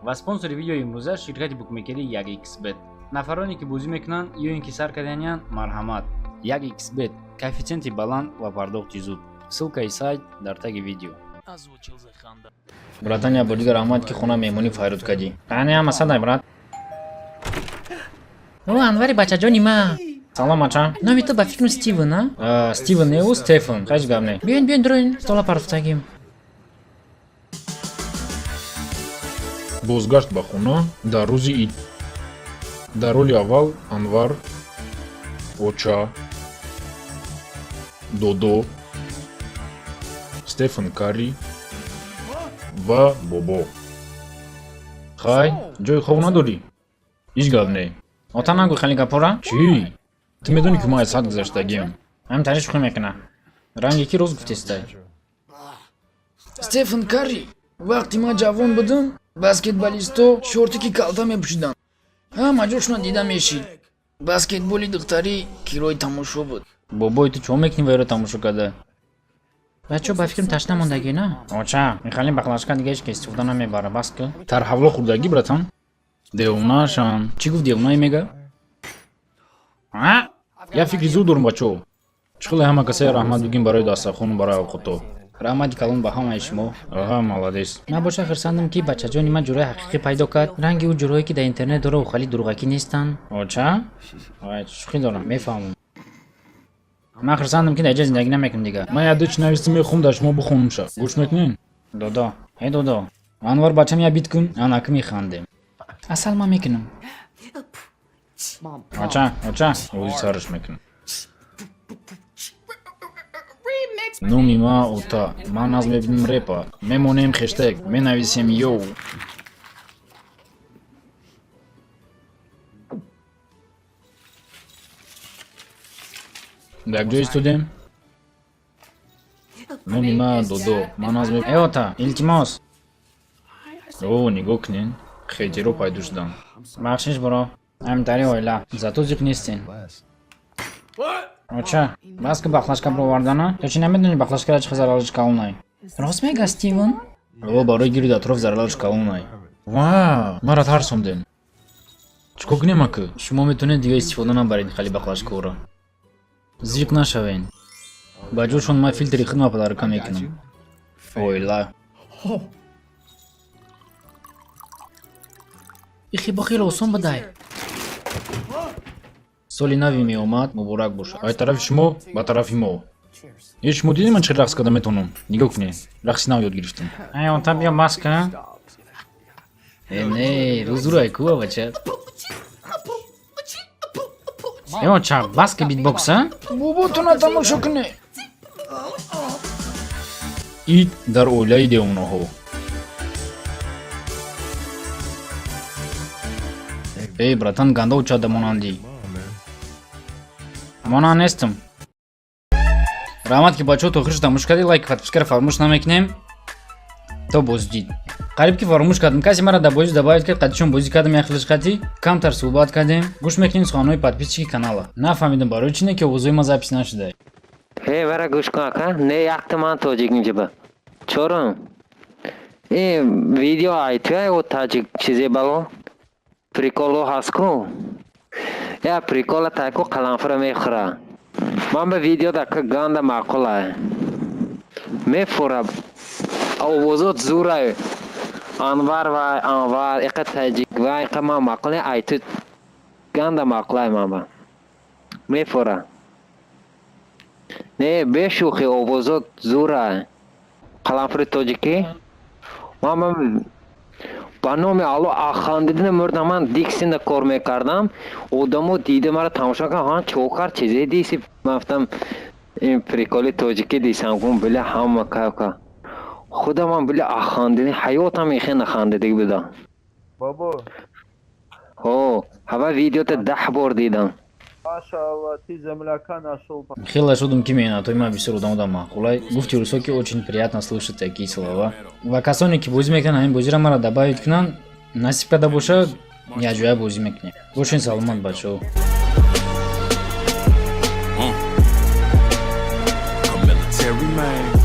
Ва спонсори видеои имрӯза ширкати букмекерии 1xBet. Нафароне ки бозӣ мекунанд ё ин ки сар карданиянд, марҳамат. 1xBet коэффитсиенти баланд ва пардохти зуд. Ссылкаи сайт дар таги видео. Братан, я бор дигар раҳмат, ки хона меҳмонӣ файруд кардӣ. Ане ҳама садай, брат. О, Анвари бачаҷони ма. Салом, ача. Номи ту ба фикрам Стивен, а? Стивен не, ӯ Стефан. Ҳеҷ гап не. Биёин, биёин, дуроин, стола партофтагим. Бозгашт ба хона дар рӯзи ид. Дар роли аввал Анвар, оча, додо, Стефан Карри ва бобо. Хай, ҷои хоб надорӣ? Ҳеҷ гап не. Ота, нагӯ хеле гапора. Чӣ? Ту медонӣ, ки ман аз ҳад гузаштагиам. Ҳамин тари шӯхӣ мекуна. Ранге ки рост гуфтестай. Стефан Карри, вақте ман ҷавон будам, баскетболистҳо шортики калта мепӯшиданд. Ҳама ҷошона дида мешид. Баскетболи духтарӣ кирои тамошо буд. Бобои, ту чо мекунӣ вайро тамошо карда? Бачо, ба фикрам ташна мондагӣ, на? Оча, михали баклажка дига ҳеҷ ка истифода намебара, бас ку. Тарҳавло хӯрдагӣ, братан? Девонаашам. Чӣ гуфт, девонае мега? А? Як фикри зуд дорум, бачо. Чӣ хеле ҳама касае раҳмат бигӯем барои дастархону барои авқото. Раҳмати калон ба ҳамаи шумо. Аҳа, молодец. Набоша, хурсандам, ки бачаҷони ман ҷуръаи ҳақиқӣ пайдо кард. Ранги ӯ ҷуръое, ки дар интернет дора, хали дурӯғакӣ нестанд. Оча? Вай, шӯхӣ дорам, мефаҳмам. Ман хурсандам, ки дар ҷа зиндагӣ намекунам дига. Ман як ду чӣ навистам, мехоҳам дар шумо бихонумша. Гӯш мекунед? Додо, э додо. Анвар бачам, я бит кун, анаки механдем. Асал ман мекунам. Оча, оча. Ози сараш мекунам. Номи ма Ота. Ман наз мебинам репа. Мемонем хештег. Менависем йоу. Дар як ҷо истодем? Номи ма Додо. Ман наз Э ота, илтимос. О, нигоҳ кунед. Хейтеро пайдо шуданд. Бахшиш, буро. Ҳамин тари оила. Зато зиқ нестен. Оча, бас ки баклажка бировардана? Ту чӣ намедонӣ, баклажкара чӣ зарараш калонай? Рост мега, Стивен? О, барои гирду атроф зарараш калонай. Ва, мара тарсонден. Чӣ кор кунем ака? Шумо метавонед дига истифода набаред хали баклажкаро. Зиқ нашавен. Ба ҷошон ман филтри худма подарка мекунам. Оила. Ихи бо хеле осон будай. Соли нави меомад муборак бошад. Ай тарафи шумо ба тарафи мо. Е, шумо дидед, ман чӣ рақс карда метавонам? Нигоҳ кунед. Рақси нав ёд гирифтам. Ай, ота, биё маска. Э, не, рӯзурай куа, бача. Э, оча, бас ки битбокса? Боботона тамошо кунед. Ид дар оилаи девонаҳо. Эй, братан, ганда очада монандӣ. Монанд нестам. Раҳмат, ки бачаҳо то охирш тамошо кардед, лайк, подпискаро фаромӯш намекунем. То боздид. Қариб ки фаромӯш кардам, касе мара дар бозӣ добавить кард, қатишон бозӣ кардам, як хелиш қатӣ, камтар суҳбат кардем. Гӯш мекунем суханҳои подписчики канала. Нафаҳмидам, барои чӣ не ки овозҳои ма запись нашуда. Э, вара гӯш кун, ака. Не, якта ман тоҷик инҷаба. Чорум. Э, видео айтуя о таҷик чизе бало. Приколо ҳаст ку. Я прикола тайку қаламфура мехӯра. Ман ба видео дака ганда маъқулай. Мефура. Овозот зурай. Анвар вай, Анвар, иқа таҷик вай, иқа ман маъқул айту ганда маъқулай ман ба. Мефура. Не, бешӯхӣ, овозот зура. Қаламфури тоҷикӣ. Ман ба номи Алло ахандидина мурдам. Ман диксинда кор мекардам. Одамо дида мара тамошо кардам, ҳан чокар чизе диси. Ман гуфтам, ин приколи тоҷикӣ дисам, гум била ҳама кайка. Худам ман била ахандидин, ҳаётам ихе нахандидиг буда. Бобо, Ҳо, ҳава видеота 10 бор дидам. машалла, ты земляка нашел. Хеле шудам, ки меҳнатҳои ман бисёр одам одам маъқулай. Гуфти рӯзҳо, ки очень приятно слушать такие слова. Ва касоне ки бозӣ мекунанд ҳамин бозиро, мара добавить кунанд, насиб карда бошад, якҷоя бозӣ мекунем. Бошен саломат, бачаҳо. A military man.